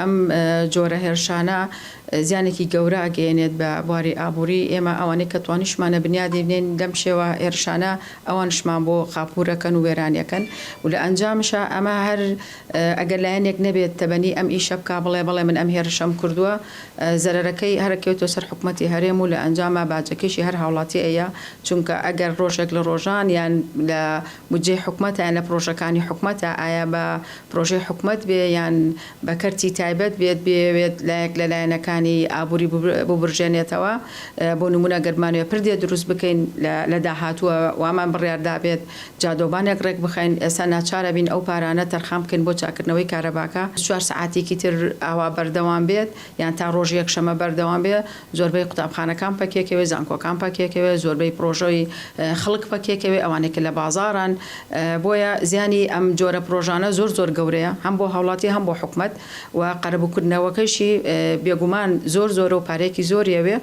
ئەم جۆرە هێرشانە زیانێکی گەورە ئەگەیەنێت بە بواری ئابووری ئێمە، ئەوانەی کە توانیشمانە بنیادی بنێین لەم شێوە هێرشانە ئەوانشمان بۆ خاپوورەکەن و وێرانیەکەن و لە ئەنجامشا ئەمە هەر ئەگەر لایەنێک نەبێت تەبەنی ئەم ئیشە بکا بڵێ بەڵێ من ئەم هێرشەم کردووە زەرەرەکەی هەر ئەکەوێتەوە سەر حکومەتی هەرێم و لە ئەنجاما باجەکەیشی هەر هاوڵاتی ئەیە چونکە ئەگەر ڕۆژێک لە ڕۆژان یان لە بودجەی حکومەتە یان لە پڕۆژەکانی حکومەتە ئایا بە پڕۆژەی حکومەت بێ یان بە کەرتی تایبەت بێت بیەوێت لایەک لە لایەنەکانی ئابووری ببورژێنێتەوە بۆ نموونە گەر بمانەوێ پردێ دروست بکەین لە داهاتووە وامان بڕیار دابێت جادۆبانێک ڕێک بخەین ئێستا ناچار ئەبین ئەو پارانە تەرخان بکەین بۆ چاککردنەوەی کارەباکە 24 سەعاتێکی تر ئاوا بەردەوام بێت یان تا ڕۆژی یەکشەمە بەردەوام بێ زۆربەی قوتابخانەکان پەکێکەوێ، زانکۆکان پەکێکەوێ، زۆربەی پڕۆژەی خەڵک پەکێکەوێ، ئەوانەی کە لە بازاڕن، بۆیە زیانی ئەم جۆرە پڕۆژانە زۆر زۆر گەورەیە هەم بۆ هاوڵاتی هەم بۆ حکومەت و قەرەبووکردنەوەکەیشی بێگومان زۆر زۆرە و پارەیەکی زۆری ئەوێ.